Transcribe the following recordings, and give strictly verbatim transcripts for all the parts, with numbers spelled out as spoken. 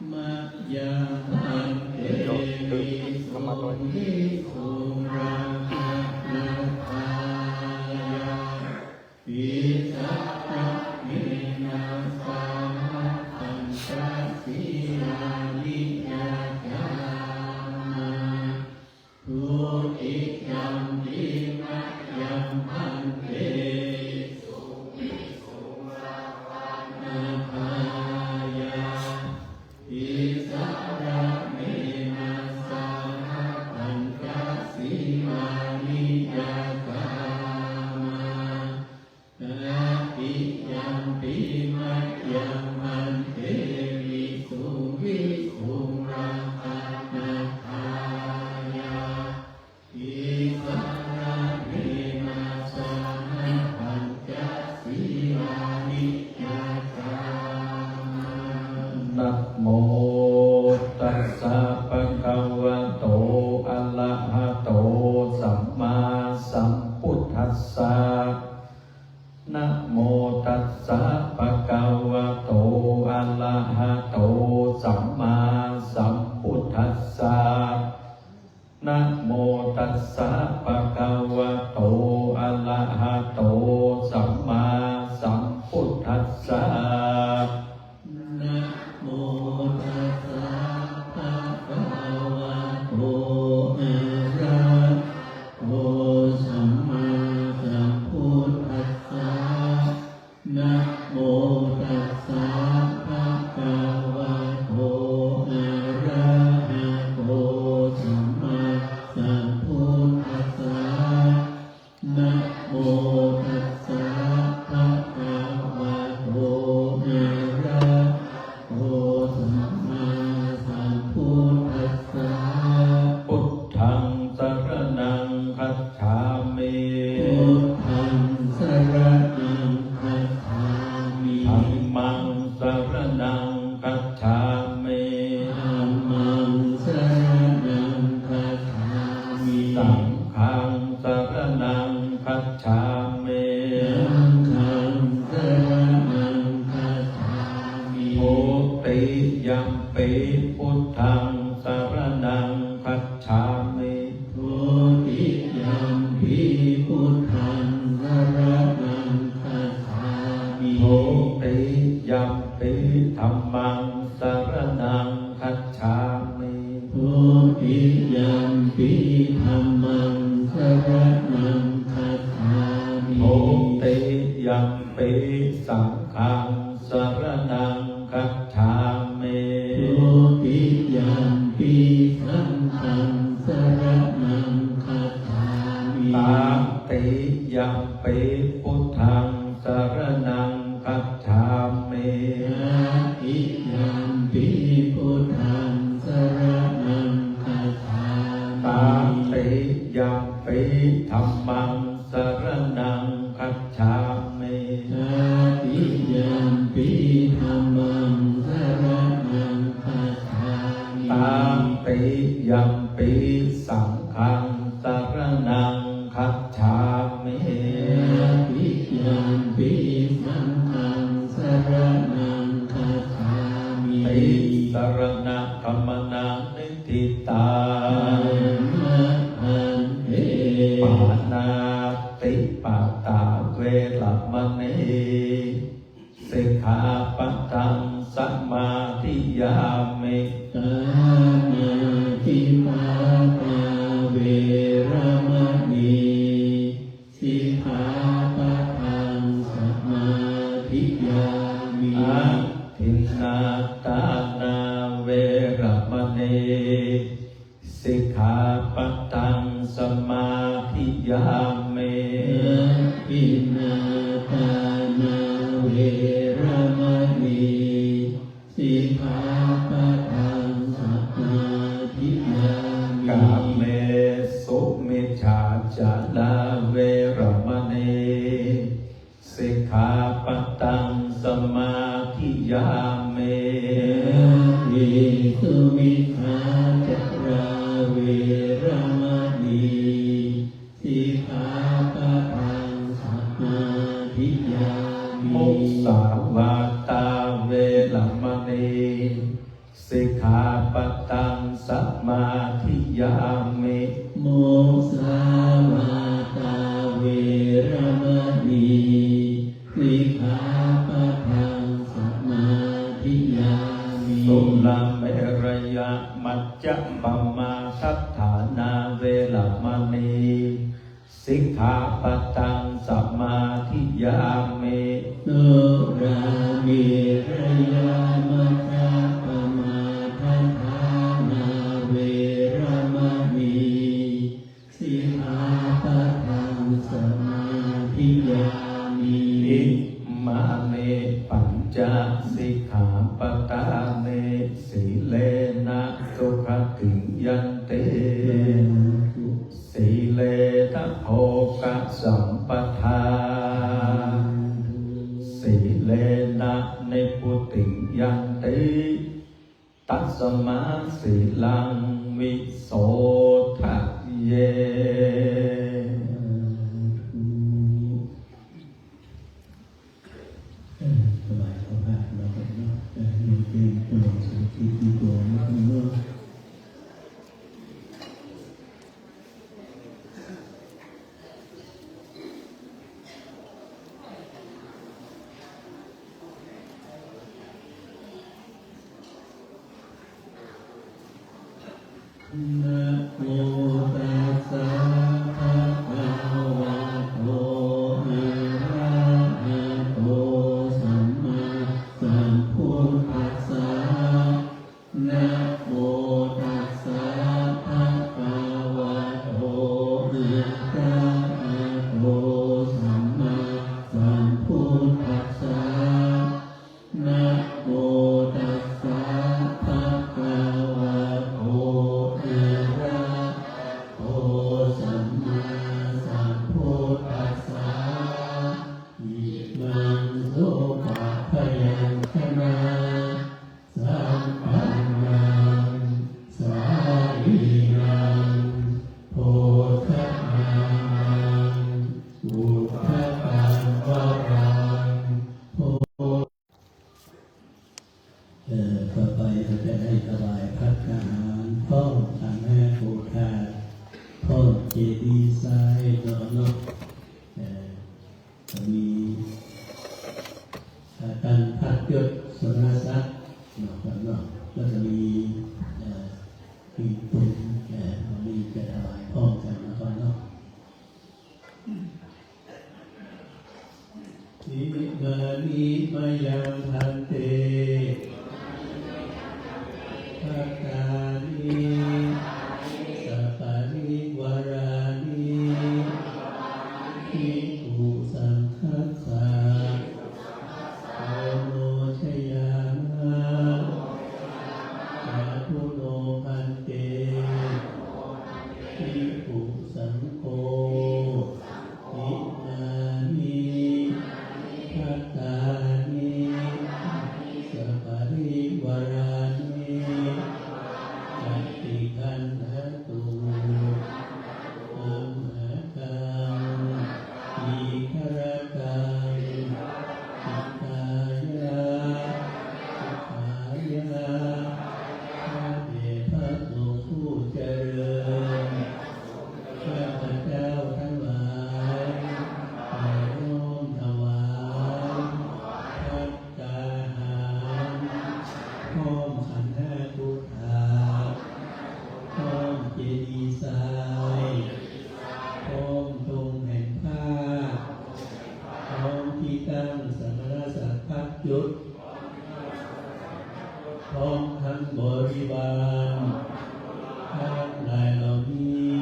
มะยัง พันเต วิสุงวิสุงรักขันตะทายา ติสสะระเณนะ สะหะ ปัญจะ สีลานิ ยาจามา ทุติยัมปิ มะยัง พันเต วิสุงวิสุงรักขันตะทายา ติสสะระเณนะ สะหะ ปัญจะ สีลานิ ยาจามา ตติยัมปิ มะยัง พันเต วิสุงวิสุงรักขันตะทายา ติสสะระเณนะ สะหะ ปัญจะ สีลานิ ยาจามา นะโมตัสสะ ภะคะวะโต อะระหะโต สัมมาสัมพุทธัสสะ นะโมตัสสะ ภะคะวะโต อะระหะโต สัมมาสัมพุทธัสสะ นะโมตัสสะ ภะคะวะโต อะระหะโต สัมมาสัมพุทธัสสะ นะโมตัสสะ ภะคะวะโต อะระหะโต สัมมาสัมพุทธัสสะ นะโมตัสสะ ภะคะวะโต อะระหะโต สัมมาสัมพุทธัสสะ นะโมตัสสะ ภะคะวะโต อะระหะโต สัมมาสัมพุทธัสสะ พุทธัง สะระณัง คัจฉามิ พุทธัง สะระณัง คัจฉามิ ธัมมัง สะระณัง คัจฉามิ ธัมมัง สะระณัง คัจฉามิ สังฆัง สะระณัง คัจฉามิ สังฆัง สะระณัง คัจฉามิ ทุติยัมปิ พุทธัง สะระณัง คัจฉามิ ทุติยัมปิ พุทธัง สะระณัง คัจฉามิ ทุติยัมปิ ธัมมัง สะระณัง คัจฉามิ ทุติยัมปิ ธัมมัง สะระณัง คัจฉามิ ทุติยัมปิ สังฆัง สะระณัง คัจฉามิ ทุติยัมปิ สังฆัง สะระณัง คัจฉามิ ตติยัมปิ พุทธัง สะระณัง คัจฉามิ ตติยัมปิ พุทธัง สะระณัง คัจฉามิ ตติยัมปิ ธัมมัง สะระณัง คัจฉามิ ตติยัมปิ ธัมมัง สะระณัง คัจฉามิ ตติยัมปิ สังฆัง สะระณัง คัจฉามิ ตติยัมปิ สังฆัง สะระณัง คัจฉามิ ติสสะระณะกะมะนะ นิฏฐิตัง ธัมมัง พันเต ปาณาติปาตา เวระมะณี สิกขาปะทัง สะมาธิยามิ ปาณาติปาตา เวระมะณี สิกขาปะทัง สะมาธิยามิ อะทินนาทานา เวระมะณี สิกขาปะทัง สะมาธิยามิ อะทินนาทานา เวระมะณี สิกขาปะทัง สะมาธิยามิ กาเมสุมิจฉาจารา เวระมะณี สิกขาปะทัง สะมาธิยามิ กาเมสุมิจฉาจารา เวระมะณี สิกขาปะทัง สะมาธิยามิ มุสาวาทา เวระมะณี สิ ปะตังสมาธิยามิ มุสาวาทาเวระมะณี สิกขาปะทังสมาธิยามิ สุราเมรยะมัจจะปะมาทัฏฐานาเวระมะณี สิกขาปะทังสมาธิยามิ สุราเมรยะมัจจะปะมาทัฏฐานาเวระมะณี สิกขาปะทังสมาธิยามิ อิมานิปัญจะสิกขาปะทานิ สีเลนะสุขติงยันติ สีเลนะโภคสัมปทา สีเลนะนิพพุติงยันติ ตัสมาสีลังวิโสทะเย เออ สบายเข้าบ้านเนาะ เออ นี่เป็นตัวสุทธิที่ตัวมากเนาะ นะโมตัสสะภะคะวะโต อะระหะโต สัมมาสัมพุทธัสสะ นะโมตัสสะภะคะวะโต อะระหะโต สัมมาสัมพุทธัสสะ นะโมตัสสะภะคะวะโต อะระหะโต สัมมาสัมพุทธัสสะ อิมังสุปะพยัญชนะ สัมปันนัง สาลีนัง โภชนานัง อุทธังวรัง โภ เอ่อ ต่อไปเฮาจะได้ถวายภัตตาหาร พร้อมขันห้าโอภาส พร้อมเจดีย์ทรายเนาะ เนาะ เอ่อ จะมี เอ่อ ตันพัดยศสรณศักดิ์เนาะครับเนาะ แล้วจะมี เอ่อ ปิ่นตุน เอ่อ วันนี้จะถวายพร้อมกันนะครับเนาะ อิมานิมะยังภันเต ภัตตานิ สะปะริวารานิ ภิกขุสังฆัสสะ โอโนชยามะ สาธุโนภันเต ภิกขุสังโฆ อิมานิ ภัตตานิ สะปะริวารานิ ปัตติคัณหะตุ อัมหากัง ทีฆะรัตตัง หิตายะ สุขายะ ข้าแต่พระสงฆ์ผู้เจริญ ข้าพเจ้าทั้งหลาย ขอน้อมถวาย ภัตตาหาร พร้อมขันห้าพุทธา พร้อมเจดีย์ทราย พร้อมธงแห่งผ้า พร้อมที่ตั้งสมณศักดิ์พัดยศ พร้อมทั้งบริวาร ทั้งหลายเหล่านี้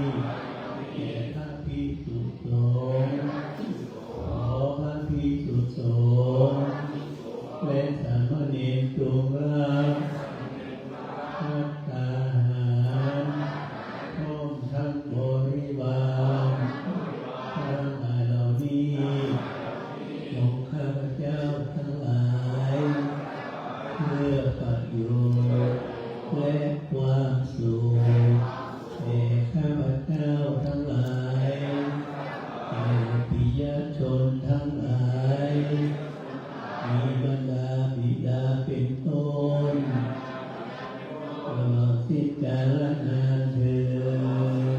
แก่พระภิกษุสงฆ์ ขอพระภิกษุสงฆ์ และสามเณรจงรับ ภัตตาหาร พร้อมทั้งบริวาร ทั้งหลายเหล่านี้ ของข้าพเจ้าทั้งหลาย เพื่อประโยชน์ และความสุข แก่ กาลนานเทอ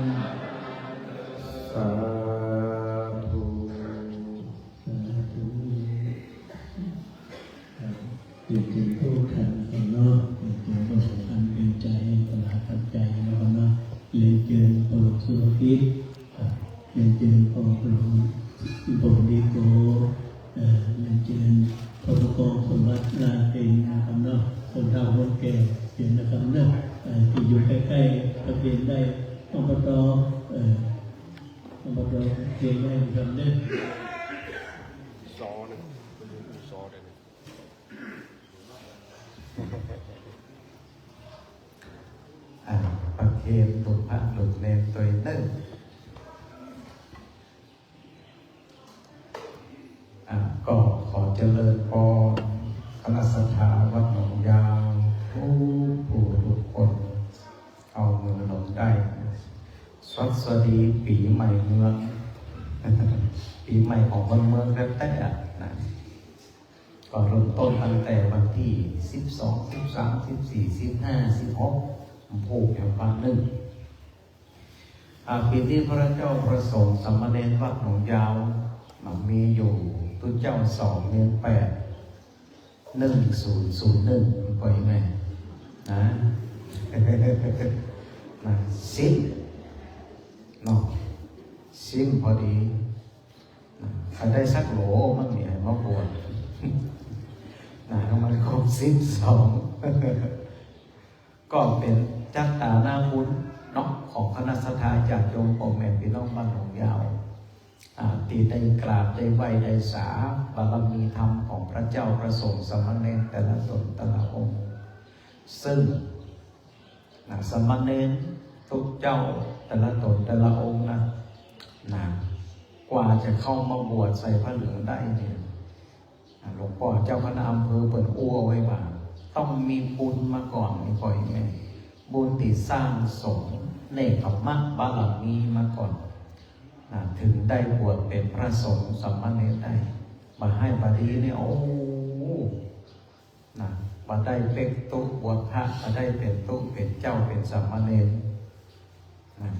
ญ สาธุ สาธุ ครับ เรียนเจิญกู้ขันกันเนาะ เรียนเจิญพระสงฆ์อันเป็นใจ๋ ตลาดปัจจัยเนาะครับเนาะ เรียนเจิญพระหลวงสุภกิจ ครับ เรียนเจิญพระหลวง พระหลวงดีโก เอ่อ เรียนเจิญพระผู้กองสมบัติลาเพ็งนะครับเนาะ คนเฒ่าคนแก่ เจิญนะครับเนาะ เอ่อ ตี้อยู่ใก้ๆ ก็เชิญได้ อบต เอ่อ อบต เชิญได้นะครับเนาะ ซอนะ ซอได้นะ อ่า ประเคนลูกพระลูกเณรตวยเน่อ อ่า ก็ขอเจริญพร คณะศรัทธาวัดหนองยาว ทุกผู้ทุกคน เอามือลงได้ สวัสดีปี๋ใหม่เมือง ปี๋ใหม่ของคนเมืองแต๊ๆ นะ ก็เริ่มต้นตั้งแต่วันตี้สิบสอง สิบสาม สิบสี่ สิบห้า สิบหก ผูกอยู่วันนึ่ง อ่า ปี๋นี้พระเจ้าประสงค์สามเณรวัดหนองยาว มีอยู่ตุ๊เจ้าสอง เณรแปด หนึ่งศูนย์ศูนย์หนึ่ง ก็ยังไงนะ นะ สิบ เนาะ สิบพอดี นะ ใผได้สักโหลมั่งเนี่ย มาบวช นะ มันครบสิบสอง ก็เป๋นจัตตานาบุญเนาะ ของคณะศรัทธาญาติโยมป้อแม่ปี้น้องบ้านหนองยาว อ่า ตี้ได้กราบได้ไหว้ได้สาบารมีธรรมของพระเจ้าประสงค์สามเณรแต่ละต๋นแต่ละองค์ ซึ่ง นะ สามเณรตุ๊เจ้าแต่ละต๋นแต่ละองค์นะ นะ กว่าจะเข้ามาบวชใส่ผ้าเหลืองได้เนี่ย อ่ะ หลวงป้อเจ้าคณะอำเภอเปิ้นอู้เอาไว้ว่า ต้องมีบุญมาก่อน นี่ป้อแม่ บุญตี้สร้างสมเณกขัมมะบารมีมาก่อน นะ ถึงได้บวชเป๋นพระสงฆ์สามเณรได้ บ่าฮ้ายบ่าดีเนี่ย โอ้ นะ บ่ได้เป๊กตุ๊บวชพระ บ่ได้เป๋นตุ๊เป๋นเจ้าเป๋นสามเณร นะ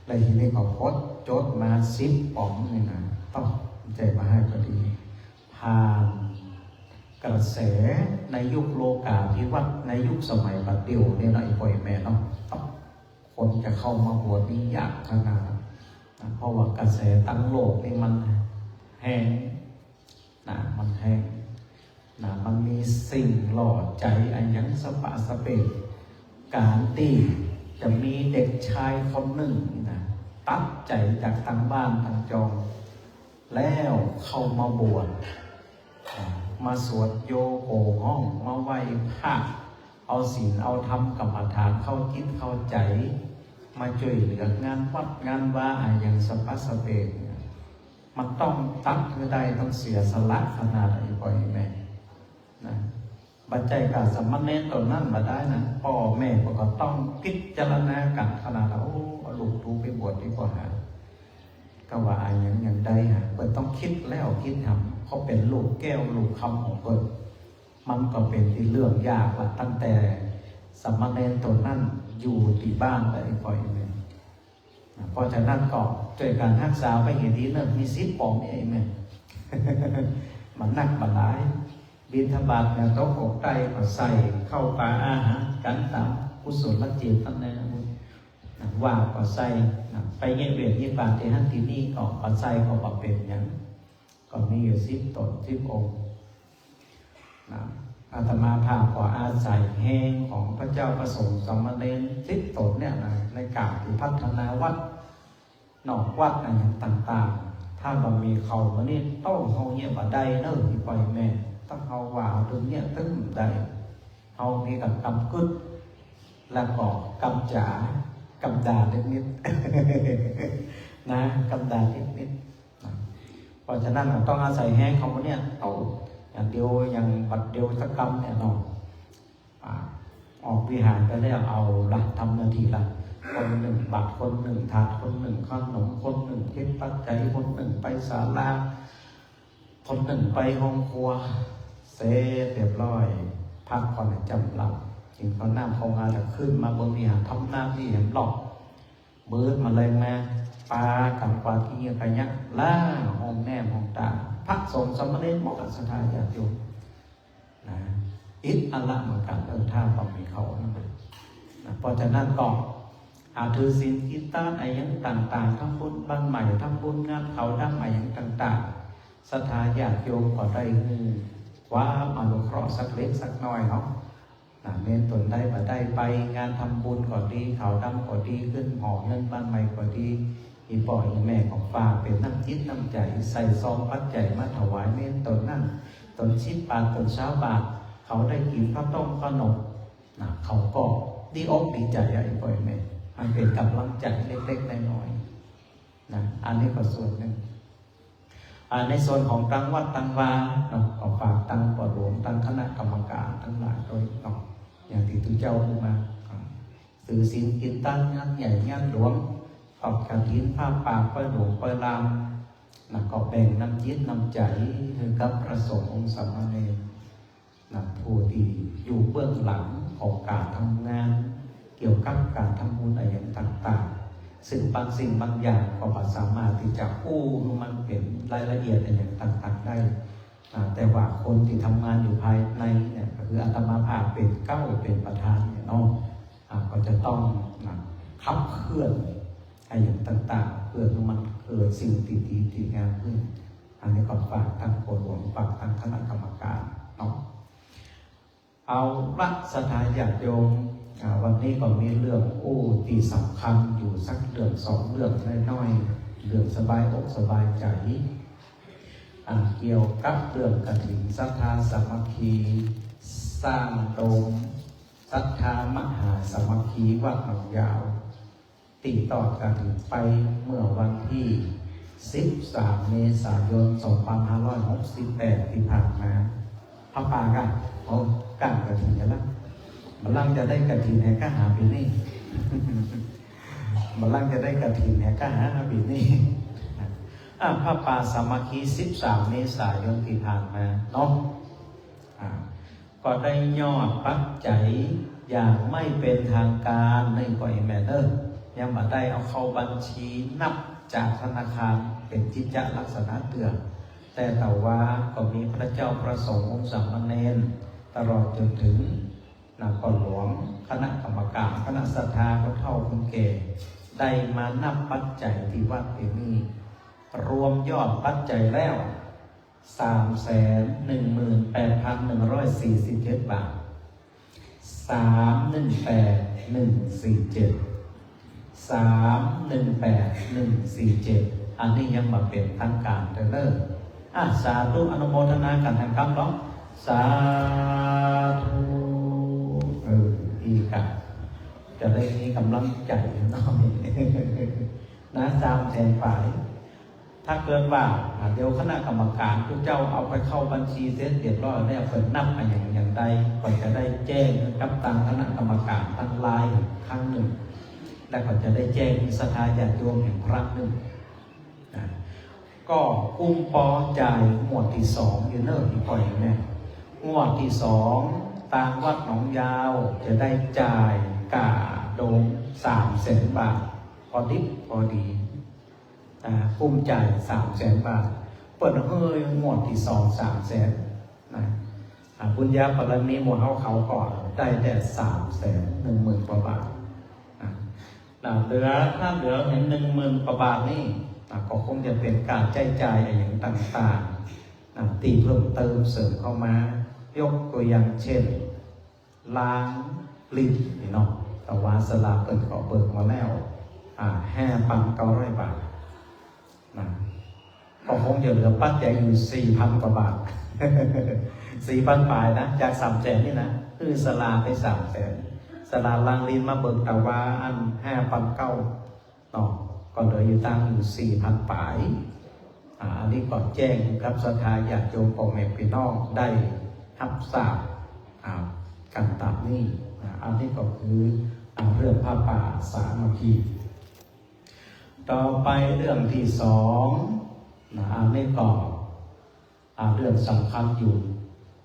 แล้วทีนี้ก็พดจดมาสิบป๋องนี่นะ ต้องใจ๋บ่าฮ้ายบ่าดี ผ่านกระแสในยุคโลกาภิวัตน์ ในยุคสมัยปัจจุบันเนี่ยเนาะ อีป้อแม่เนาะ ต้อง คนจะเข้ามาบวชนี่ยากขนาดนั้นนะ เพราะว่ากระแสตังโลกนี่มันแฮงนะ มันแฮงนะ มันมีสิ่งหล่อใจ๋อะหยังสะปะสะเปะ ก๋านตี้จะมีเด็กชายคนนึ่งนี่นะ ตัดใจ๋จากตังบ้านตังจอง แล้วเข้ามาบวช อ่า มาสวดโยโหห้อง มาไหว้พระ เอาศีลเอาธรรมกรรมฐานเข้าจิตเข้าใจ๋ มาจ้วยเหลืองานวัดงานวาอะหยังสะปะสะเปะเนี่ย มันต้องตัดหื้อได้ ต้องเสียสละขนาดไหน ป้อแม่ นะ บ่ใจ้ก้าสามเณรต๋นนั้นบ่ได้นะ ป้อแม่ก็ต้องพิจารณากั๋นขนาดว่า โอ้ เอาลูกกูไปบวชดีกว่าหา ก็ว่าอะหยังหยังได้หา เปิ้นต้องกึ๊ดแล้วกึ๊ดหำ เขาเป๋นลูกแก้วลูกคำของเปิ้น มันก็เป๋นตี้เรื่องยากละ ตั้งแต่สามเณรต๋นนั้นอยู่ตี้บ้านไป อีป้อแม่ นะ เพราะฉะนั้นก็จ้วยกั๋นฮักษาไว้หื้อดีเน่อ มีสิบป๋องเนี่ย แม่ มันนักมันหลาย บิณฑบาตเนี่ย ตกอกใต้ก็ใส่ข้าวป๋าอาหารกั๋นต๋ามกุศลเจตนา นะ ว่าก็ใส่ นะ ไปเยียะเวียนเยียะบาตรตี้หั้นตี้นี่ก็ ก็ใส่ก็บ่เป๋นหยัง ก็มีอยู่สิบต๋น สิบองค์ นะ อาตมาภาพก็อาศัยแฮงของพระเจ้าพระสงฆ์สามเณรสิบต๋นเนี่ยนะ ในก๋านตี้พัฒนาวัด นอกวัดอะหยังต่างๆ ถ้าบ่มีเขามานี่ โต้ เฮาเยียะบ่ได้เน่อ อีป้อแม่ ต้องเฮาว่าเฮาเยียะตึงได้ เฮามีกั๋นกำกึ๊ด แล้วก็กำจ๋า กำดานิดๆ นะ กำดานิดๆ นะ เพราะฉะนั้นเราต้องอาศัยแฮงของพวกเนี่ย โต้ อย่างเดียว อย่างบัดเดียวสักกำเนี่ยเนาะ อ่า ออกวิหารไปแล้ว เอาละ ทำหน้าตี้ละ คนนึ่งบาตร คนนึ่งถาด คนนึ่งขนม คนนึ่งเก็บปัจจัย คนนึ่งไปศาลา คนนึ่งไปห้องครัว เสร็จเรียบร้อย พักผ่อนให้จ๋ำหลับ กิ๋นข้าวน้ำข้าวงาแล้วขึ้นมาเบิ่งวิหารถ้ำน้ำตี้แหมรอบ มืดมาเลยมา ปากั๋นกวาดขี้เหงื่อขยะ ล้างห้องแนมห้องต๋า พระสงฆ์สามเณรหมด ศรัทธาญาติโยม นะ อิดอาละเหมือนกั๋น เออ ถ้าบ่มีเขานะ เพราะฉะนั้นก็ อ่า ถือศีลกินตานอะหยังต่างๆ ทำบุญบ้านใหม่ ทำบุญงานขาวดำอะหยังต่างๆ ศรัทธาญาติโยมก็ได้ฮู้ความอนุเคราะห์สักเล็กสักน้อยเนาะ นะ แม่นตนได้บ่าได้ไปงานทำบุญก็ดี ขาวดำก็ดี ขึ้นหอเฮือนบ้านใหม่ก็ดี อี่ป้ออี่แม่ก็ฝากเป๋นน้ำจิตน้ำใจ๋ ใส่ซองปัจจัยมาถวาย แม่นตนนั้น ตนสิบบาท ตนซาวบาท เขาได้กิ๋นข้าวต้มข้าวนม นะ เขาก็ดีอกดีใจ๋อะ อี่ป้ออี่แม่ มันเป๋นก๋ำลังใจ๋เล็กๆ น้อยๆ นะ อันนี้ก็ส่วนนึ่ง อ่า ในส่วนของตังวัดตังวาเนาะ ก็ฝากตังป้อหลวง ตังคณะกรรมก๋านตังหลายตวยเนาะ อย่างตี้ตุ๊เจ้าฮู้มา อ่า ถือศีลกินตานงานใหญ่งานหลวง ทอดกฐิน ผ้าป่า ปอยหลวงปอยลาม นะ ก็แบ่งน้ำจิตน้ำใจ๋หื้อกับพระสงฆ์องค์สามเณร นะ ผู้ตี้อยู่เบื้องหลังของก๋านทำงาน เกี่ยวกับก๋านทำบุญอะหยังต่างๆ ซึ่งบางสิ่งบางอย่างก็บ่สามารถตี้จะอู้หื้อมันเป๋นรายละเอียดอะหยังต่างๆ ได้ นะ แต่ว่าคนตี้ทำงานอยู่ภายในเนี่ย ก็คืออาตมาภาพเป๋นเก๊า เป๋นประธานเนี่ยเนาะ อ่า ก็จะต้อง นะ ขับเคลื่อนอะหยังต่างๆ เปื้อหื้อมันเกิดสิ่งตี้ดีตี้งามขึ้น อันนี้ก็ฝากตังป้อหลวง ฝากตังคณะกรรมก๋านเนาะ เอาละ ศรัทธาญาติโยม อ่า วันนี้ก็มีเรื่องอู้ตี้สำคัญอยู่สักเรื่องสองเรื่องน้อยๆ เรื่องสบายอกสบายใจ๋ อ่า เกี่ยวกับเรื่องกฐินศรัทธาสามัคคี สร้างโดมศรัทธามหาสามัคคีวัดหนองยาว ตี้ทอดกฐินไปเมื่อวันตี้สิบสามเมษายนสองพันห้าร้อยหกสิบแปดตี้ผ่านมา ผ้าป่าก่ะ โอ้ ก้านกฐินแล้ว บ่าลังจะได้กฐินแหก้าหาปี๋นี้ บ่าลังจะได้กฐินแหก้าหาปี๋นี้ อ่ะ ผ้าป่าสามัคคีสิบสามเมษายนตี้ผ่านมาเนาะ อ่า ก็ได้ยอดปัจจัยอย่างไม่เป็นทางการ นี่ก็อีกแม่นเน่อ ยังบ่ได้เอาเข้าบัญชีนับจากธนาคารเป๋นกิจจะลักษณะเตื้อ แต่ทว่าก็มีพระเจ้าพระสงฆ์องค์สามเณร ตลอดจนถึง นะ ป้อหลวง คณะกรรมก๋าน คณะศรัทธา คนเฒ่าคนแก่ ได้มานับปัจจัยตี้วัดปี๋นี้ รวมยอดปัจจัยแล้ว สามแสนหนึ่งหมื่นแปดพันหนึ่งร้อยสี่สิบเจ็ดบาท สามหนึ่งแปดหนึ่งสี่เจ็ด สามหนึ่งแปดหนึ่งสี่เจ็ด อันนี้ยังบ่เป๋นทางการเตื้อเน่อ อ่ะ สาธุ อนุโมทนากั๋นนะครับเนาะ สาธุ เออ ดีค่ะ จะได้มีก๋ำลังใจ๋เนาะ นะ สามแสนป๋าย ถ้าเกิดว่า อ่า เดี๋ยวคณะกรรมก๋านตุ๊เจ้าเอาไปเข้าบัญชีเสร็จเรียบร้อยแล้ว เปิ้นนับอะหยังอย่างใด ก็จะได้แจ้งกับตังคณะกรรมก๋านตังหลายครั้งนึ่ง แล้วก็จะได้แจ้งศรัทธาญาติโยมแหมครั้งนึ่ง นะ ก็กุมปอจ่ายงวดตี้สองอยู่เน่อ อี่ป้ออี่แม่ งวดตี้สอง ตางวัดหนองยาวจะได้จ่ายก้าโดมสามแสนบาท พอดิบพอดี อ่า กุมจ่ายสามแสนบาท เปิ้นหื้องวดตี้สองสามแสน นะ อ่า บุญญาบารมีหมู่เฮาเขาก็ได้แต่สามแสนหนึ่งหมื่นกว่าบาท นะ นะ เหลือ ถ้าเหลือเห็นหนึ่งหมื่นกว่าบาทนี่ นะ ก็คงจะเป๋นก้าใจ๊จ่ายอะหยังต่างๆ นะ ตี้เพิ่มเติมเสริมเข้ามา ยกตั๋วอย่างเช่น รางลินนี่เนาะ แต่ว่าศาลาเปิ้นก็เบิกมาแล้ว อ่า ห้าพันเก้าร้อยบาท นะ ก็คงจะเหลือปัจจัยอยู่สี่พันกว่าบาท สี่พันป๋ายนะ จากสามแสนนี่นะ หื้อศาลาไปสามแสน ศาลารางลินมาเบิกแต่ว่าอันห้าพันเก้า เนาะ ก็เหลืออยู่ตังค์อยู่สี่พันป๋าย อ่า อันนี้ก็แจ้งกับศรัทธาญาติโยมป้อแม่ปี้น้องได้ฮับทราบ อ่า กั๋นต๋ามนี้ อ่า อันนี้ก็คือ อ่า เรื่องผ้าป่าสามัคคี ต่อไปเรื่องตี้สอง นะ อันนี้ก็ อ่า เรื่องสำคัญอยู่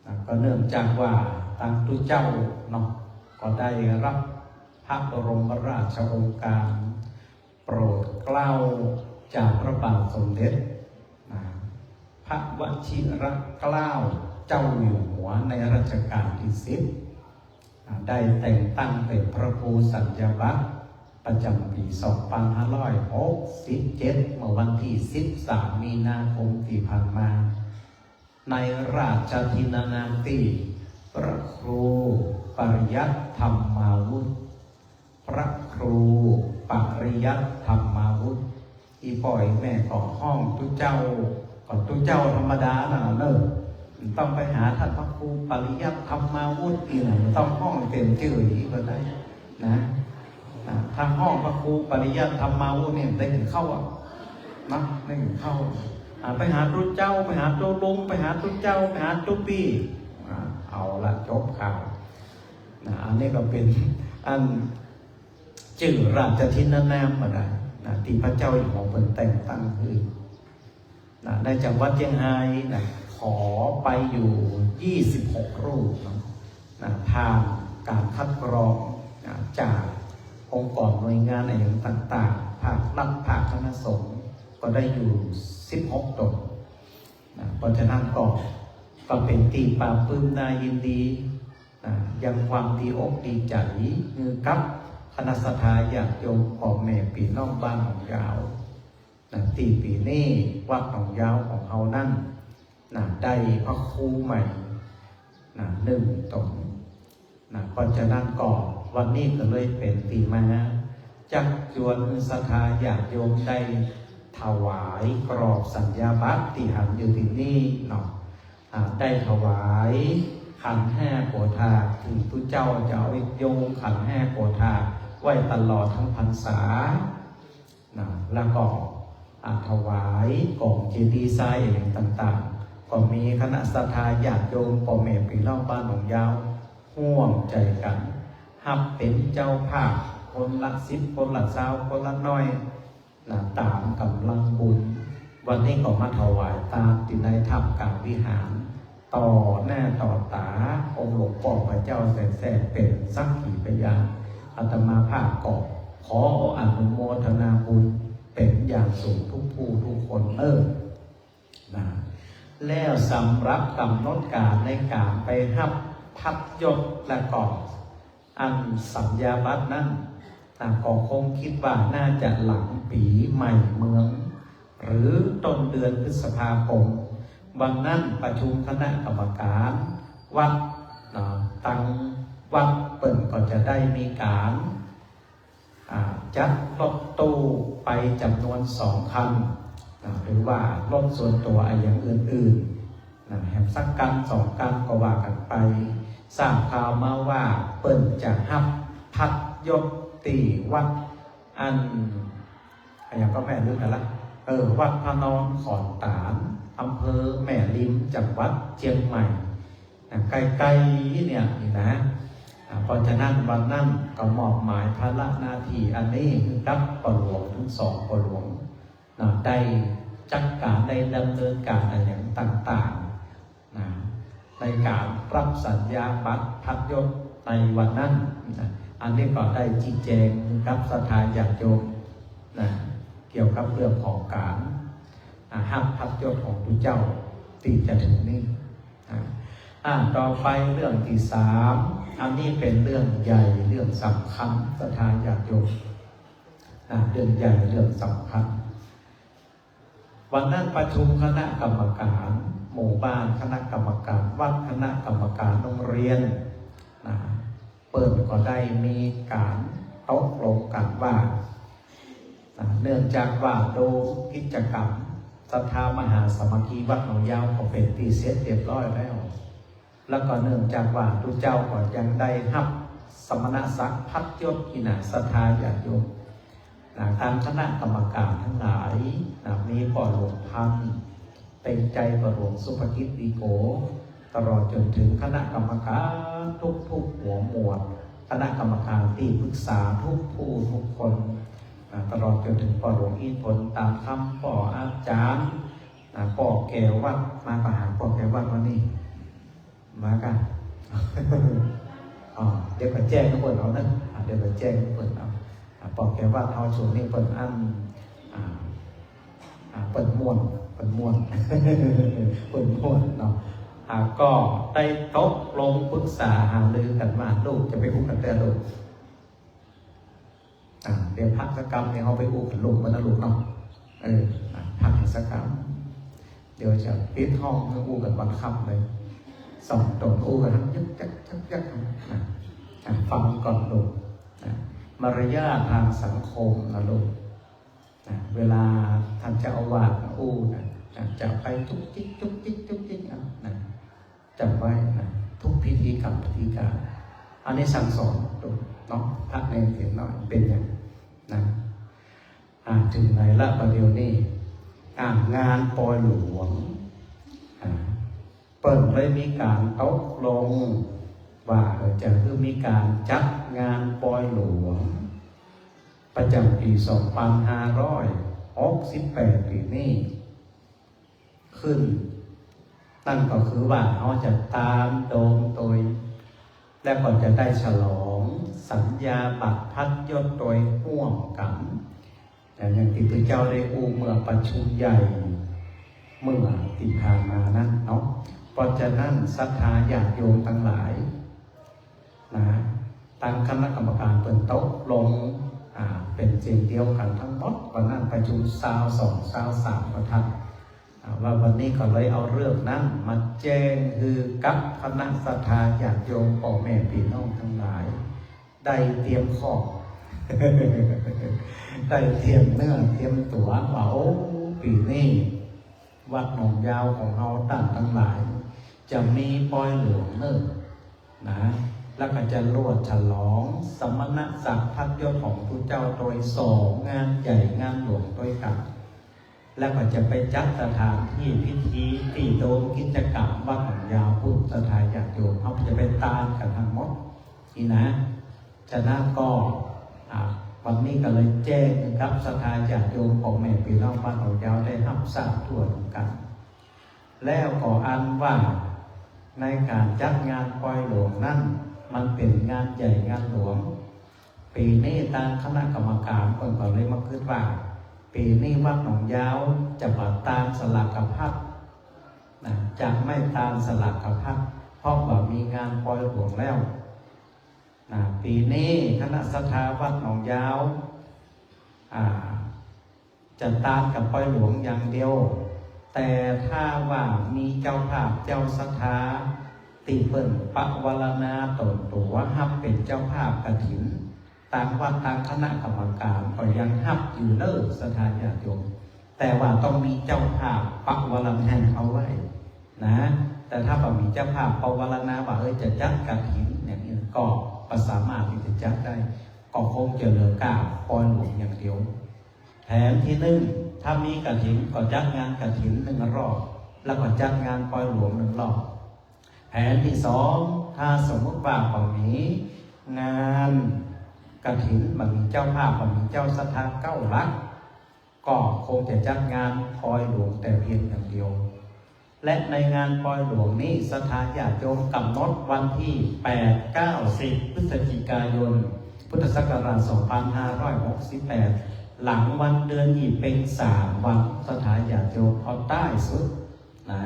นะ ก็เนื่องจากว่าตังตุ๊เจ้าเนาะ ก็ ได้รับพระบรมราชโองการโปรดเกล้าจากพระบาทสมเด็จ นะ พระวชิรเกล้าเจ้าอยู่หัวในรัชกาลที่สิบ นะ ได้แต่งตั้งเป็นพระครูสัญญาบัตรประจำปี๋สองปันห้าร้อยหกสิบเจ็ด เมื่อวันตี้สิบสามมีนาคมตี้ผ่านมา ในราชทินนามตี้ พระครูปริยัติธรรมาวุธ พระครูปริยัติธรรมาวุธ อี่ป้ออี่แม่ก็ฮ้องตุ๊เจ้า ก็ตุ๊เจ้าธรรมดานั่นแหละเนาะ บ่ต้องไปหาต้านพระครูปริยัติธรรมาวุธตี้ไหน บ่ต้องฮ้องเป๋นจื้ออี้ก็ได้นะ นะ ถ้าฮ้องพระครูปริยัติธรรมาวุธนี่ได้กิ๋นข้าวอะ นะ ได้กิ๋นข้าว อ่า ไปหาตุ๊เจ้า ไปหาตุ๊ลุง ไปหาตุ๊เจ้า ไปหาตุ๊ปี้ อ่า เอาละ จบข่าว นะ อันนี้ก็เป๋นอันจื้อราชทินนามบ่าดานะ ตี้พระเจ้าอยู่หัวเปิ้นแต่งตั้งหื้อ นะ ในจังหวัดเจียงฮายนะ ขอไปอยู่ยี่สิบหกรูปเนาะ นะ ผ่านก๋านคัดกรอง นะ จากองค์กรหน่วยงานอะหยังต่างๆ ภาครัฐ ภาคคณะสงฆ์ ก็ได้อยู่สิบหกต๋น นะ เพราะฉะนั้นก็ ก็เป๋นตี้ปลาบปลื้มน่ายินดี นะ ยังความดีอกดีใจ๋หื้อกับคณะศรัทธาญาติโยมป้อแม่ปี้น้องบ้านหนองยาว นะ ตี้ปี๋นี้วัดหนองยาวของเฮานั้น นะ ได้พระครูใหม่ นะ นึ่งต๋น นะ เพราะฉะนั้นก็วันนี้ก็เลยเป๋นตี้มาจักจวนศรัทธาญาติโยมได้ถวายกรอบสัญญาบัตรตี้หันอยู่ตี้นี่เนาะ อ่า ได้ถวายขันธ์ห้าโผฏฐาก ตี้ตุ๊เจ้าจะเอาโยงขันธ์ห้าโผฏฐากไว้ตลอดตึงพรรษา นะ แล้วก็ อ่า ถวายก๋องเจดีย์ทรายอะหยังต่างๆ ก็มีคณะศรัทธาญาติโยมป้อแม่ปี้น้องบ้านหนองยาวฮ่วมใจ๋กั๋น ฮับเป๋นเจ้าภาพคนละสิบ คนละซาว คนละน้อย นะ ต๋ามก๋ำลังบุญ วันนี้ก็มาถวายตานตี้ในถ้ำกลางวิหาร ต่อหน้าต่อต๋าองค์หลวงป้อพระเจ้าแสนแสบเป๋นสักขีพยาน อาตมาภาพก็ขออนุโมทนาบุญเป๋นอย่างสูงทุกผู้ทุกคนเน่อ นะ แล้วสำหรับก๋ำหนดก๋านในก๋านไปฮับพัดยศและก็อันสัญญาบัตรนั้น นะ ก็คงกึ๊ดว่าน่าจะหลังปี๋ใหม่เมือง หรือต้นเดือนพฤษภาคม วันนั้นประชุมคณะกรรมการวัด นะ ตังวัดเปิ้นก็จะได้มีก๋าน อ่า จัดรถตู้ไปจ๋ำนวนสองคัน นะ หรือว่ารถส่วนตั๋วอะหยังอื่นๆ นะ แหมสักคันสองคันก็ว่ากั๋นไป ทราบข่าวมาว่าเปิ้นจะฮับพัดยศตี้วัดอัน อะหยังก็แม่ลืมไปละ เออ วัดพระนอนขอนตาล อำเภอแม่ริม จังหวัดเจียงใหม่ นะ ใก้ๆ เนี่ยนี่นะ อ่า เพราะฉะนั้นวันนั้นก็มอบหมายภาระหน้าตี้อันนี้หื้อกับป้อหลวงตึงสองป้อหลวง นะ ได้จัดก๋าน ได้ดำเนินก๋านอะหยังต่างๆ นะ ในก๋านฮับสัญญาบัตรพัดยศในวันนั้น นะ อันนี้ก็ได้ชี้แจ๋งหื้อกับศรัทธาญาติโยม นะ เกี่ยวกับเรื่องของก๋าน อ่า ฮับพัดยศของตุ๊เจ้าตี้จะเถิงนี้ อ่า อ่า ต่อไปเรื่องตี้สาม อันนี้เป๋นเรื่องใหญ่เรื่องสำคัญศรัทธาญาติโยม นะ เรื่องใหญ่เรื่องสำคัญ วันนั้นประชุมคณะกรรมการหมู่บ้าน คณะกรรมการวัด คณะกรรมการโฮงเฮียน นะ เปิ้นก็ได้มีก๋านตกลงกั๋นว่า นะ เนื่องจากว่าโดยกิจกรรมศรัทธามหาสามัคคีวัดหนองยาวก็เป๋นตี้เสร็จเรียบร้อยแล้ว แล้วก็เนื่องจากว่าตุ๊เจ้าก็ยังได้ฮับสมณศักดิ์พัดยศตี้นะ ศรัทธาญาติโยม นะ ตางคณะกรรมการตังหลาย นะ มีป้อหลวงพันธ์ เต็มใจ๋ ป้อหลวงสุภกิจ ดีโก ตลอดจ๋นเถิงคณะกรรมการทุกๆ หัวหมวด คณะกรรมการตี้ปรึกษาทุกผู้ทุกคน นะ ตลอดจ๋นเถิงป้อหลวงอินทร์ ผลตาคำ ป้ออาจ๋ารย์ นะ ป้อแก้ววัด มาก็หาป้อแก้ววัดวันนี้ มาก่ะ อ๋อ เดี๋ยวก็แจ้งเปิ้นเอานะ อ่า เดี๋ยวก็แจ้งเปิ้นเอา อ่า ป้อแก่วัดเฮาช่วงนี้เปิ้นอั้น อ่า อ่า เปิ้นม่วน เปิ้นม่วน เปิ้นม่วนเนาะ อ่า ก็ได้ตกลงปรึกษาหารือกั๋นว่า ลูกจะไปอู้กั๋นแต๊ลูก อ่า เดี๋ยวพระสักกำเนี่ยเฮาไปอู้กั๋นลูก วันนั้นลูกเนาะ เออ อ่า พักสักกำ เดี๋ยวจะปิดห้องหื้ออู้กั๋นวันค่ำเลย สองต๋นอู้กั๋นทั้งยึกยักยักยักนะ อ่ะ ฟังก่อนลูกนะ มารยาททางสังคมนะลูกนะ เวลาต้านเจ้าอาวาสอู้นะ นะ จะไปจุกจิกจุกจิกจุกจิกเอานะ จ๋ำไว้นะ ทุกพิธีกรรมพิธีการ อันนี้สั่งสอนลูกเนาะ พระเณรเณรน้อยเป๋นอย่างนะ อ่า เถิงไหนละบ่าเดี่ยวนี้ อ่า งานปอยหลวง อ่า เปิ้นได้มีก๋านตกลงว่า เออ จะหื้อมีก๋านจัดงานปอยหลวง ประจ๋ำปี๋สองปันห้าร้อยหกสิบแปดปี๋นี้ขึ้น นั่นก็คือว่าเฮาจะตานโดมตวย และก็จะได้ฉลองสัญญาบัตรพัดยศตวยฮ่วมกั๋น อย่าง อย่างตี้พระเจ้าได้อู้เมื่อประชุมใหญ่เมื่อตี้ผ่านมานั้นเนาะ เพราะฉะนั้นศรัทธาญาติโยมตังหลายนะ ตางคณะกรรมก๋านเปิ้นตกลง อ่า เป๋นเสียงเดียวกั๋นตังหมด วันนั้นประชุมซาวสอง ซาวสาม ประทัด อ่า ว่าวันนี้ก็เลยเอาเรื่องนั้นมาแจ้งหื้อกับคณะศรัทธาญาติโยมป้อแม่ปี้น้องตังหลาย ได้เตรียมข้อ ได้เตรียมเนื้อเตรียมตั๋วว่า โอ้ ปี๋นี้วัดหนองยาวของเฮาต้านตังหลาย จะมีปอยหลวงเน่อนะ แล้วก็จะลวดฉลองสมณศักดิ์พัดยศของพระเจ้าตวยสองงานใหญ่งานหลวงตวยกั๋น แล้วก็จะไปจัดสถานตี้พิธีตี้โดมกิจกรรมวัดหนองยาวปู้น ศรัทธาญาติโยม เฮาจะไปตานกั๋นตังหมดนี่นะ ฉะนั้นก็ อ่า วันนี้ก็เลยแจ้งกับศรัทธาญาติโยมป้อแม่ปี้น้องบ้านหนองยาวได้ฮับทราบทั่วกั๋น แล้วก็อันว่าในก๋านจัดงานปอยหลวงนั้น มันเป๋นงานใหญ่งานหลวง ปี๋นี้ตางคณะกรรมก๋านเปิ้นก็เลยมาคิดว่า ปี๋นี้วัดหนองยาวจะบ่ตานสลากพัดนะ จะไม่ตานสลากพัด เพราะว่ามีงานปอยหลวงแล้วนะ ปี๋นี้คณะศรัทธาวัดหนองยาว อ่า จะตานกับปอยหลวงอย่างเดียว แต่ถ้าว่ามีเจ้าภาพเจ้าศรัทธาตี้เปิ้นปวารณาต๋นตั๋วฮับเป๋นเจ้าภาพกฐิน ตางวัดตางคณะกรรมก๋านก็ยังฮับอยู่เน่อศรัทธาญาติโยม แต่ว่าต้องมีเจ้าภาพปวารณาเอาไว้นะ แต่ถ้าบ่มีเจ้าภาพปวารณาว่า เอ้ย จะจัดกฐินอย่างนี้ ก็บ่สามารถตี้จะจัดได้ ก็คงจะเหลือก้าปอยหลวงอย่างเดียว แผนตี้นึ่ง ถ้ามีกฐินก็จัดงานกฐินนึ่งรอบ แล้วก็จัดงานปอยหลวงนึ่งรอบ แผนตี้สอง ถ้าสมมุติว่าบ่มีงานกฐิน บ่มีเจ้าภาพ บ่มีเจ้าศรัทธาเก๊าหลัก ก็คงจะจัดงานปอยหลวงแต่เพียงอย่างเดียว และในงานปอยหลวงนี้ ศรัทธาญาติโยมกำหนดวันตี้แปด เก้า สิบ พฤศจิกายน พุทธศักราช สองพันห้าร้อยหกสิบแปด หลังวันเดือนยี่เป็งสามวัน ศรัทธาญาติโยมเอาใต้สุดนะ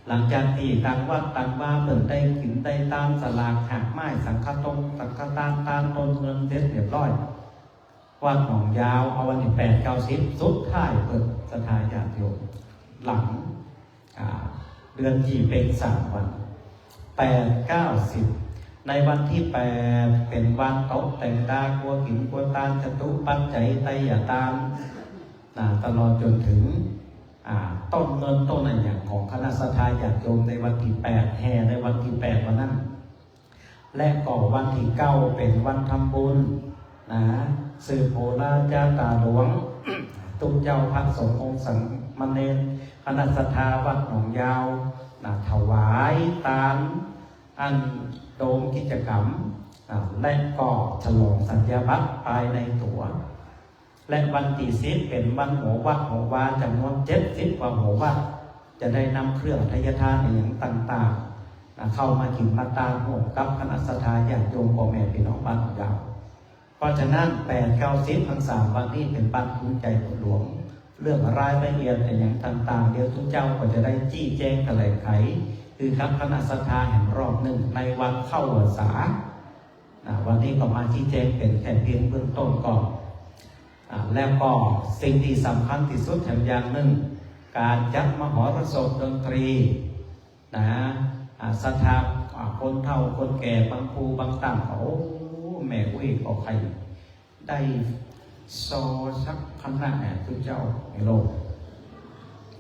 หลังจากตี้ตางวัดตางวาเปิ้นได้กิ๋นได้ตานสลากหากไม้สังฆตงสังฆตาน ตานต้นเงินเสร็จเรียบร้อย วัดหนองยาวเอาวันตี้แปด เก้า สิบ สุดท้ายเปิ้นศรัทธาญาติโยม หลัง อ่า เดือนยี่เป็งสามวัน แปด เก้า สิบ ในวันตี้แปดเป๋นวันตกแต่งตาครัวกิ๋นครัวตาน จตุปัจจัยไตรยตานนะ ตลอดจ๋นเถิง อ่า ต้นเงินต้นอะหยังของคณะศรัทธาญาติโยมในวันตี้แปด แห่ในวันตี้แปดวันนั้น และก็วันตี้เก้าเป๋นวันทำบุญนะ สืบโหราจาต๋าหลวง ตุ๊เจ้าพระสงฆ์องค์สามเณร คณะศรัทธาวัดหนองยาวนะ ถวายตานอันโดมกิจกรรมนะ และก็ฉลองสัญญาบัตรภายในตั๋ว และวันตี้สิบเป๋นวันหัววัดหัววาจ๋ำนวนเจ็ดสิบกว่าหัววัด จะได้นำเครื่องไทยทานอะหยังต่าง อ่า เข้ามากิ๋นมาตางร่วมกับคณะศรัทธาญาติโยมป้อแม่ปี้น้องบ้านยาว เพราะฉะนั้น แปด เก้า สิบ ทั้งสามวันนี้เป๋นวันภูมิใจ๋บุญหลวง เรื่องรายละเอียดอะหยังต่างๆ เดี๋ยวตุ๊เจ้าก็จะได้จี้แจงแถลงไข คือกับคณะศรัทธาแหมรอบนึ่งในวันเข้าพรรษา นะ วันนี้ก็มาจี้แจงเป๋นแค่เปียงเบื้องต้นก่อน อ่า แล้วก็สิ่งตี้สำคัญตี้สุดแถมอย่างนึ่ง ก๋านจัดมหรสพดนตรี นะ อ่า ศรัทธา อ่า คนเฒ่าคนแก่บางผู้บางต้าน โอ้ แม่อุ๊ยก็ใค่ได้ซอสักคณะแหม ตุ๊เจ้า ในโลก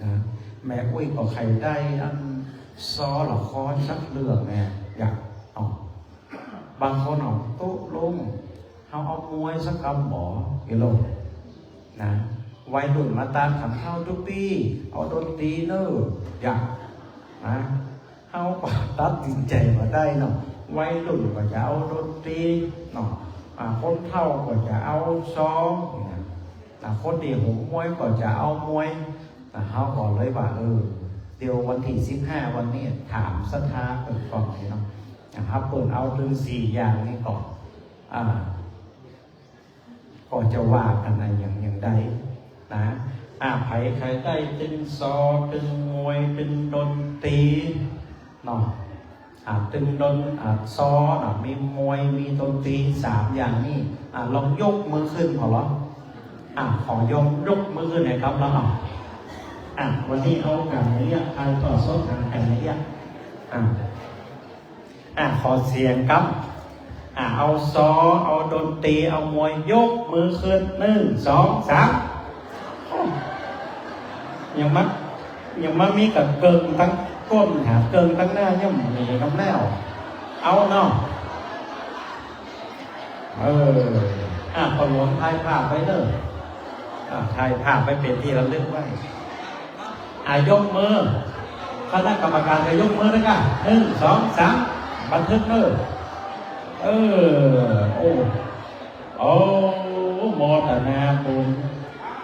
นะ แม่อุ๊ยก็ใค่ได้อันซอละครสักเรื่องแหม อยาก เอา บางคนเอา ตกลง เฮาเอามวยสักกำบ่ ในโลก นะ วัยรุ่นมาตางขันเฮาตุ๊กปี้ เอาดนตรีเน่อ อยาก นะ เฮาก็ตัดสินใจ๋บ่ได้เนาะ วัยรุ่นก็จะเอาดนตรีเนาะ อ่า คนเฒ่าก็จะเอาซอ นะ อ่า คนตี้หัวมวยก็จะเอามวย อ่า เฮาก็เลยว่า เออ เดี๋ยววันตี้สิบห้าวันนี้ถามศรัทธาเปิ้นก่อนเนาะ อ่า เปิ้นเอาตึงสี่อย่างนี้ก่อน อ่า ก็จะว่ากั๋นอะหยังอย่างใดนะ อ่า ใผใค่ได้ตึงซอ ตึงมวย ตึงดนตรี เนาะ อ่า ตึงดน อ่า ซอ เนาะ มีมวย มีดนตรี สามอย่างนี้ อ่า ลองยกมือขึ้นก่อนเนาะ อ่า ขอยก ยกมือขึ้นหน่อยครับ แล้วเนาะ อ่า วันนี้เอากั๋นเนี่ย ถ่ายทอดสดหากั๋นเนี่ย อ่า อ่ะ ขอเสียงครับ อ่ะ เอาซอ เอาดนตรี เอามวย ยกมือขึ้น นึ่ง สอง สาม โอ้ ยังมา ยังมามีก้าเกิ่งตังก้นหาเกิ่งตังหน้า ยังบ่มีกำแล้ว เอาเนาะ เออ อ่ะ ป้อหลวงถ่ายภาพไว้เน่อ อ่ะ ถ่ายภาพไว้เป๋นตี้ระลึกไว้ อ่ะ ยกมือ คณะกรรมก๋านก็ยกมือด้วยกั๋น นึ่ง สอง สาม บันทึกเน่อ เออ โอ้ โอ้ โมทนาบุญ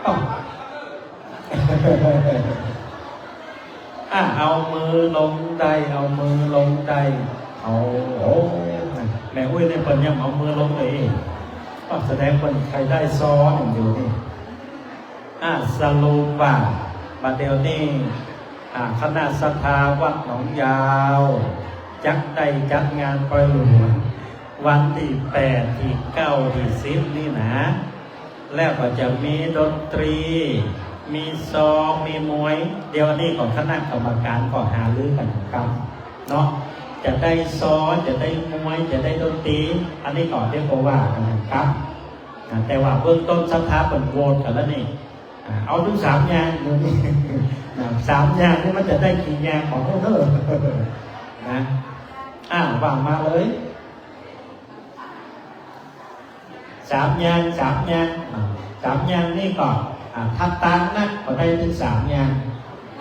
อ้าว อ่ะ เอามือลงได้ เอามือลงได้ เอา โอ้ แม่อุ๊ยนี่เปิ้นยังเอามือลงเลย ก็แสดงเปิ้นใค่ได้ซออย่างเดียวนี่ อ่ะ สรุปว่า บัดเดี๋ยวนี้ อ่ะ คณะศรัทธาวัดหนองยาว จักได้จัดงานปอยหลวง วันตี้แปด ตี้เก้า ตี้สิบ นี่นะ แล้วก็จะมีดนตรี มีซอ มีมวย เดี๋ยวนี้ก็คณะกรรมก๋านก็หารือกั๋นกำเนาะ จะได้ซอ จะได้มวย จะได้ดนตรี อันนี้ก็เดี๋ยวก็ว่ากั๋นกำนะ แต่ว่าเบื้องต้นศรัทธาเปิ้นโหวตกั๋นแล้วนี่ อ่า เอาตึงสามอย่างอยู่นี่ นะ สามอย่างนี่มันจะได้กี่อย่างของเฮาเน่อ นะ อ่า ว่ามาเลย สามอย่าง สามอย่าง อ่า สามอย่างนี่ก็ อ่า ถ้าตางนักก็ได้ตึงสามอย่าง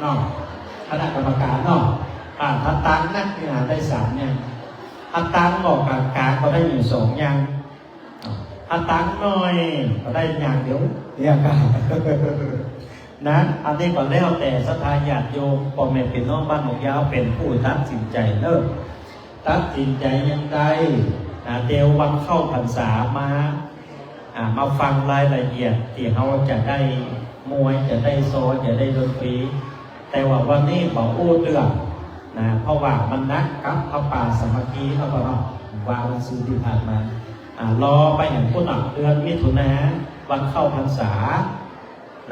เนาะ คณะกรรมก๋านเนาะ อ่า ถ้าตางนักนี่นะได้สามอย่าง ถ้าตางออกก๋างๆ ก็ได้อยู่สองอย่าง ถ้าตางน้อยก็ได้อย่างเดียว เนี่ยครับ นะ อันนี้ก็แล้วแต่ศรัทธาญาติโยม ป้อแม่ปี้น้องบ้านหนองยาวเป๋นผู้ตัดสินใจ๋เน่อ ตัดสินใจ๋อย่างใด นะ เดี๋ยววันเข้าพรรษามา อ่า มาฟังรายละเอียดตี้เฮาจะได้มวย จะได้ซอ จะได้ดนตรี แต่ว่าวันนี้บ่อู้เตื้อนะ เพราะว่ามันหนักกับผ้าป่าสามัคคีเนาะ ว่าวันซืนตี้ผ่านมา อ่า รอไปแหมพุ้นเนาะ เดือนมิถุนา วันเข้าพรรษา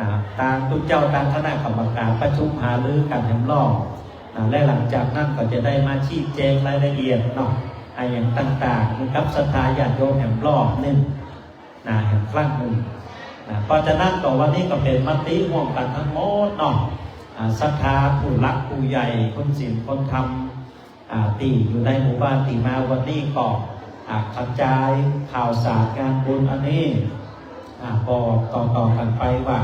นะ ตางตุ๊เจ้า ตางคณะกรรมก๋านประชุมหารือกั๋นแหมรอบ นะ และหลังจากนั้นก็จะได้มาชี้แจงรายละเอียดเนาะ อะหยังต่างๆ กับศรัทธาญาติโยมแหมรอบนึ่ง นะ แหมครั้งนึ่ง นะ เพราะฉะนั้นก็วันนี้ก็เป๋นมติฮ่วมกั๋นตังหมดเนาะ อ่า ศรัทธาผู้หลักผู้ใหญ่ คนศีลคนธรรม อ่า ตี้อยู่ในหมู่บ้านตี้มาวันนี้ก็ อ่า กระจายข่าวสารงานบุญอันนี้ อ่า บอกต่อๆ กั๋นไปว่า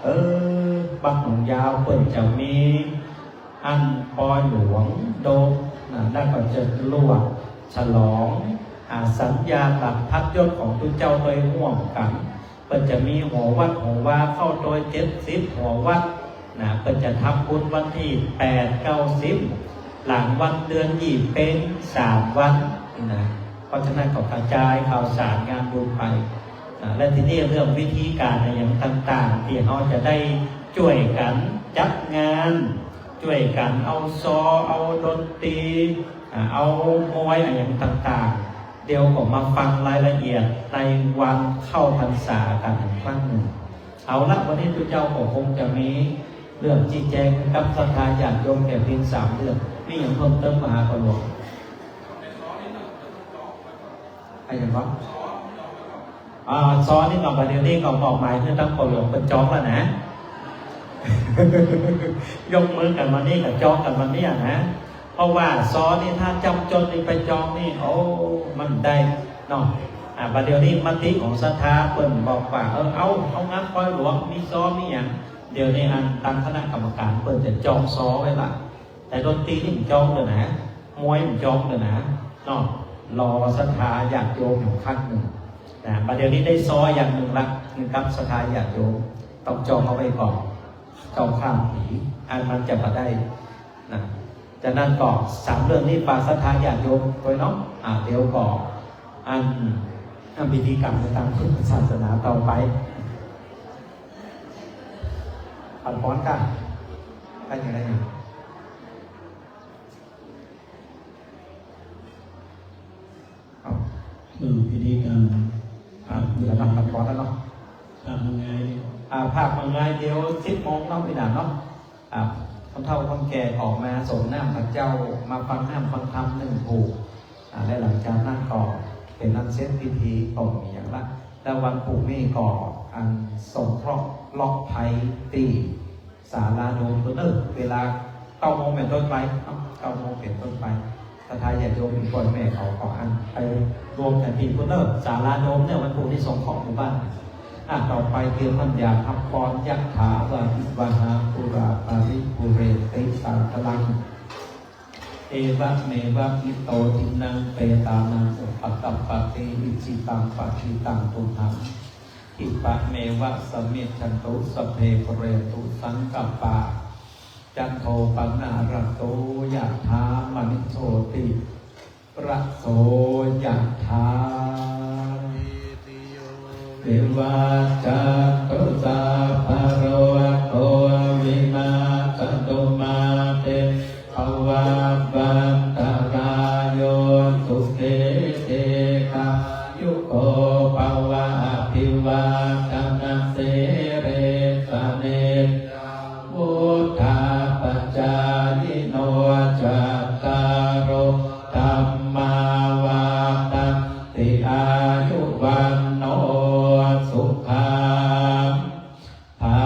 เออ บ้านหนองยาวเปิ้นจะมี อันปอยหลวงโดมนะ แล้วก็จะลวกฉลอง อ่า สัญญาบัตรพัดยศของตุ๊เจ้าโตยฮ่วมกั๋น เปิ้นจะมีหอวัดหอวาเข้าโตยเจ็ดสิบหอวัดนะ เปิ้นจะทำบุญวันตี้แปด เก้า สิบ หลังวันเดือนยี่เป็งสามวันนี่นะ เพราะฉะนั้นก็กระจายข่าวสารงานบุญไปนะ และทีนี้เรื่องวิธีก๋านอะหยังต่างๆ ตี้เฮาจะได้จ้วยกั๋นจัดงาน จ้วยกั๋นเอาซอ เอาดนตรี อ่า เอามวยอะหยังต่างๆ เดี๋ยวก็มาฟังรายละเอียดในวันเข้าพรรษากั๋นอีกครั้งนึ่ง เอาละ วันนี้ตุ๊เจ้าก็คงจะมีเรื่องชี้แจงกับศรัทธาญาติโยมแก่เพียงสามเรื่อง มีหยังเพิ่มเติมบ่าหลวง อะหยังวะ อ่า ซอนี่ก็บ่าเดี่ยวนี้ก็มอบหมายหื้อตังป้อหลวงเปิ้นจองแล้วนะ ยกมือกั๋นมานี่ก็จองกั๋นมานี่นะ เพราะว่าซอนี่ถ้าจ้ำจ้นนี่ไปจองนี่ โอ้ มันได้เนาะ อ่า บ่าเดี่ยวนี้มติของศรัทธาเปิ้นบอกว่า เออ เอา เอางามปอยหลวง มีซอมีหยัง เดี๋ยวนี้อันตังคณะกรรมก๋านเปิ้นจะจองซอไว้ละ แต่ดนตรีนี่บ่จองเตื้อนะ มวยบ่จองเตื้อนะ เนาะ รอศรัทธาญาติโยมอยู่ครั้งนึ่งนะ บ่าเดี่ยวนี้ได้ซออย่างนึ่งละ กับศรัทธาญาติโยม ต้องจองเอาไว้ก่อน จองข้ามปี อันมันจะบ่ได้ นะ จากนั้นก็สามเรื่องนี้ฝากศรัทธาญาติโยมตวยเนาะ อ่า เดี๋ยวก็อัน อันพิธีกรรมในตามพุทธศาสนาต่อไป ปันป้อนก่า ได้ยังไง ครับ เออ พิธีกรรม ครับ จะนำปันป้อนแล้วเนาะ ภาคมังงาย อ่า ภาคมังงาย เดี๋ยวสิบโมงเนาะ พี่หนานเนาะ อ่า คนเฒ่าคนแก่ออกมาสรงน้ำพระเจ้า มาฟังน้ำฟังธรรมนึ่งผูก อ่า และหลังจากนั้นก็เป๋นอันเสร็จพิธีก็บ่มีหยังละ และวันผูกนี่ก็อันสงเคราะห์ล็อกไพตี้ ศาลาโดมเปิ้นเน่อ เวลาเก้าโมงเป๋นต้นไปเนาะ เก้าโมงเป๋นต้นไป ศรัทธาญาติโยมอีกป้อแม่เขาก็อันไปรวมกั๋นตี้เปิ้นเน่อ ศาลาโดมเนี่ย วันผูกนี่สงเคราะห์หมู่บ้าน อ่ะ ต่อไปเตรียมน้ำยาฮับปอน ยัตถาวาริวหาปูราปริปูเรนติสาคารัง เอวะเมวะอิโตทินนังเปตานังอุปกัปปติ อิจฉิตังปัตถิตังตุมหัง ขิปะเมวะสมมิจฉันตุ สัพเพปุเรนตุสังกัปปา จันโทปะนะระโส ยะถามะณิโชติ ระโส ยะถา วิวัชชันตุ สัพพะโรโค วินัสสะตุ มาเต ภวัตวันตะราโย สุขี ทีฆายุโก ภะวะ อภิวาทะนะสีลิสสะ นิจจัง วุฑฒาปะจายิโน จัตตาโร ธัมมา วัฑฒันติ อายุ วัณโณ สุขัง พะ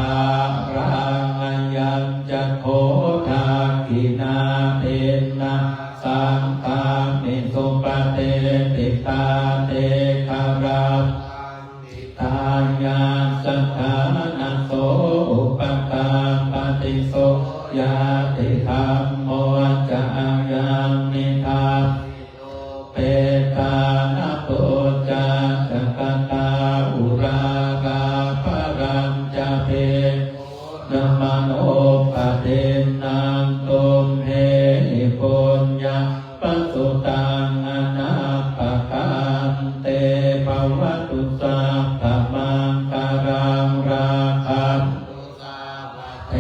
ลัง อะยัญจะโข ทักขิณา ทินนา สังฆามิ สุปะติฏฐิตา ทีฆะรัตถัง ทิฏฐานัสสะฐานะโส อุปกาปะติ โส ญาติธัมโม จะ อะยัง นิทัสสิโน เปตานะปูชา จะ กตา อุรารา ปะรัญจะ ภิกขุนะ มะโนปะทินนัง ตุมเหหิ ปุญญัง ปะสุตัง อะนะปะกันติ ภะวะตุ สัพพะมังคะลัง รักขันตุ สัพพะเท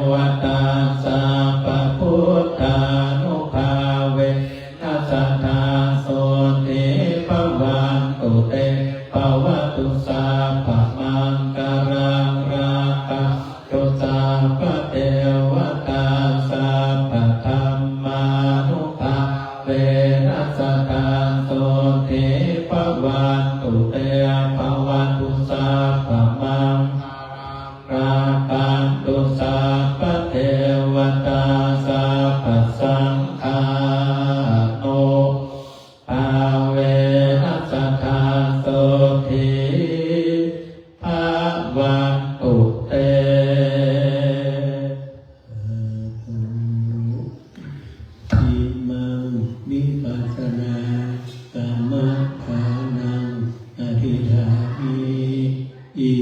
วะตา สัพพะพุทธานุภาเวนะ สะทา โสตถี ภะวันตุ เต ภะวะตุ สัพพะมังคะลัง รักขัน ตุ สัพพะเทวะตา สัพพะธัมมานุภาเวนะ สะทา โสตถี ภะวันตุ เต ภะวะตุ สัพพะมังคะลัง รักขันตุ สัพพะเทวะตา สัพพะสังฆานุ ภาเวนะ สะทา โสตถี ภะวันตุ เต สาธุ อิมัง วิปัสสนากรรมฐานัง อะธิฏฐามิ อิ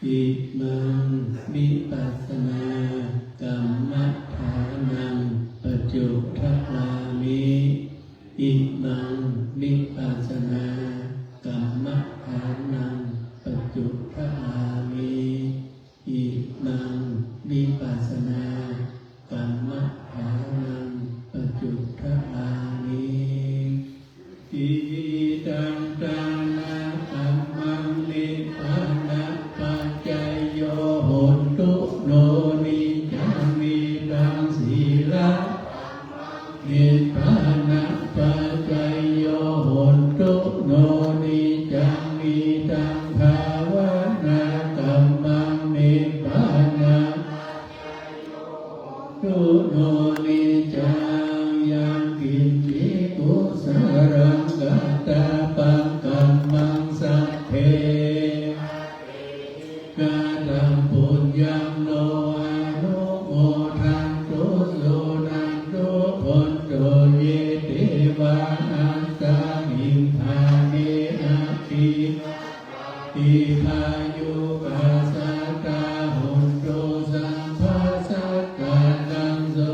อิมังวิปัสสนากัมมะฐานังปัจจุทะลามิ อิมังวิปัสสนากัมมะฐานังปัจจุทะลามิ อิมังวิปัสสนากัมมะฐานังปัจจุทะลามิ อิทังทานะกัมมัง นิพพานะปัจจโย โหนตุ โน นิจจัง อิทัง สีละ นิพพานะปัจจโย โหนตุ โน นิจจัง อิทัง ภาวนากัมมัง นิพพานะ ตุ โน นิจจัง ยังกิญจิ กุสลัง กะตะปัง กัมมัง สัพเพ กะตัง ปุญญัง โน อนุโมทันตุ สุนันตุ โภนตุ เย เตวา อัสสมิง ฐาเน อภิ อิทายุ ปัสสะทา โหนตุ สัพพะ สักกานัง สุ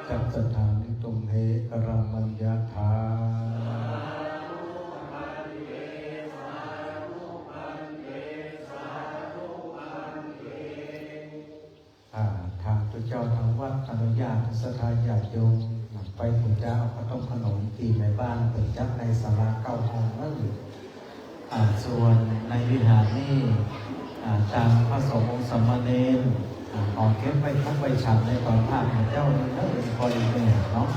จักสถานิ ตุมเห กะรัมมัญญาถา อ่า ตางตุ๊เจ้าตางวัดอนุญาตศรัทธาญาติโยมนำไปปู๋จาเอาข้าวต้มขนมตี้แม่บ้านเปิ้นจัดในศาลาเก้าห้องนั้น อ่า ส่วนในวิหารนี้ อ่า ตางพระสงฆ์องค์สามเณร อ่า ขอเก็บไว้พบไว้ฉันในตอนพระเจ้านี้เด้อ คอยอีกหน่อยเนาะ